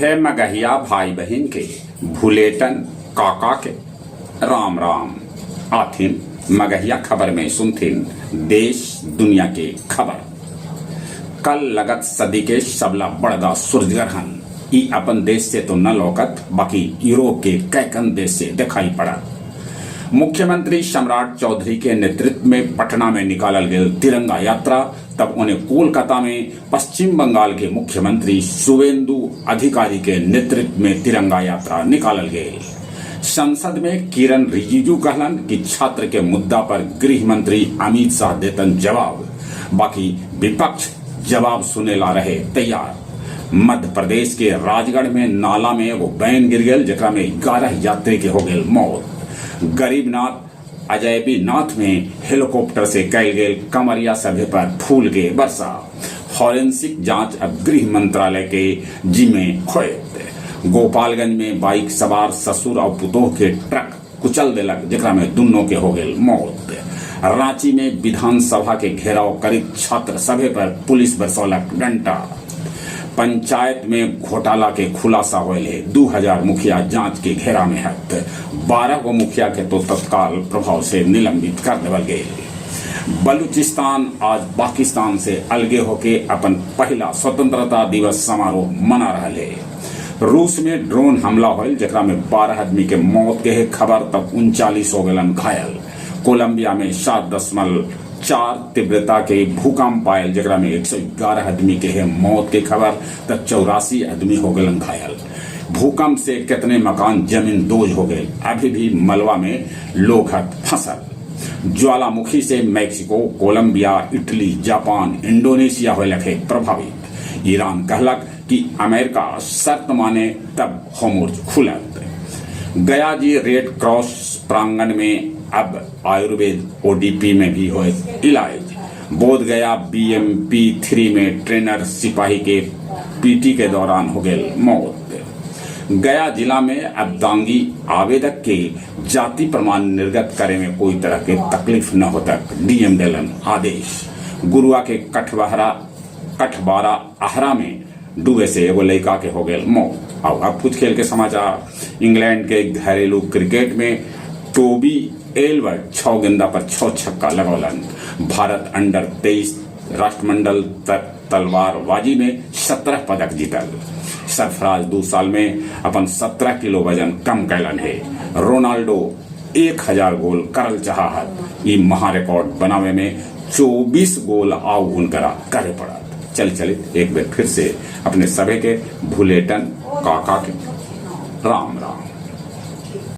सभे मगहिया भाई बहिन के भुलेटन काका के राम राम। आथिन मगहिया खबर में सुनथिन देश दुनिया के खबर। कल लगत सदी के सबला बड़का सूर्य ग्रहण ई अपन देश से तो न लौकत, बाकी यूरोप के कैकन देश से दिखाई पड़त। मुख्यमंत्री सम्राट चौधरी के नेतृत्व में पटना में निकालल गेल तिरंगा यात्रा, तब उन्हें कोलकाता में पश्चिम बंगाल के मुख्यमंत्री शुवेंदु अधिकारी के नेतृत्व में तिरंगा यात्रा निकालल गेल। संसद में किरण रिजिजू कहलन कि छात्र के मुद्दा पर गृह मंत्री अमित शाह देतन जवाब, बाकी विपक्ष जवाब सुने ला रहे तैयार। मध्य प्रदेश के राजगढ़ में नाला में एगो वैन गिर गेल, जेकरा में 11 यात्री के हो गेल मौत। गरीबनाथ अजयबी नाथ में हेलीकॉप्टर से कैल गेल कमरिया सभे पर फूल के वर्षा। फॉरेंसिक जांच अब गृह मंत्रालय के जिम्मे होयत। गोपालगंज में बाइक सवार ससुर और पुतोह के ट्रक कुचल देलक, जेकरा में दुनों के हो गेल मौत। रांची में विधानसभा के घेराव करीब छात्र सभे पर पुलिस बरसौलक डंडा। पंचायत में घोटाला के खुलासा होयल है। 2000 मुखिया जांच के घेरा में हत। 12 गो मुखिया के तो तत्काल प्रभाव से निलंबित कर देवल गए। बलूचिस्तान आज पाकिस्तान से अलगे होके अपन पहला स्वतंत्रता दिवस समारोह मना रहा है। रूस में ड्रोन हमला होयल, जेकरा में 12 आदमी के मौत के है खबर, तब 39 हो गलन घायल। कोलंबिया में 7.4 तीव्रता के भूकंप आयल, जेकरा में 111 आदमी के है मौत के खबर, तब 84 आदमी हो गलन घायल। भूकंप से कितने मकान जमीन those हो गए, अभी भी मलबा में लोग हत फंसल। ज्वालामुखी से Mexico, Colombia, Italy, Japan, Indonesia होए लगे प्रभावित। ईरान कहलक कि अमेरिका शर्त माने तब होर्मुज खुलत। गया जी रेड क्रॉस प्रांगण में अब आयुर्वेद ओडीपी में भी हो इलाज। बोध गया बीएमपी 3 में ट्रेनर सिपाही के पीटी के दौरान हो गए मौत। गया जिला में अब दांगी आवेदक के जाति प्रमाण निर्गत करे में कोई तरह के तकलीफ न होता, डीएम देलन आदेश। गुरुआ के कठबहरा कठबारा आहरा में डूबे से एगो लड़का के हो गए मौत। और अब कुछ खेल के समाचार। इंग्लैंड के घरेलू क्रिकेट में टोबी एलवर्ट 6 गेंदा पर 6 छक्का लगौलन। भारत अंडर 23 राष्ट्रमंडल तलवारबाजी में 17 पदक जीतल। सरफराज 2 साल में अपन 17 किलो वजन कम कैलन है। रोनाल्डो 1000 गोल करल चाहत, ई महा रिकॉर्ड बनावे में 24 गोल आउ उनकरा करे पड़त। चल चले एक बार फिर से अपने सभे के भुलेटन काका के राम राम।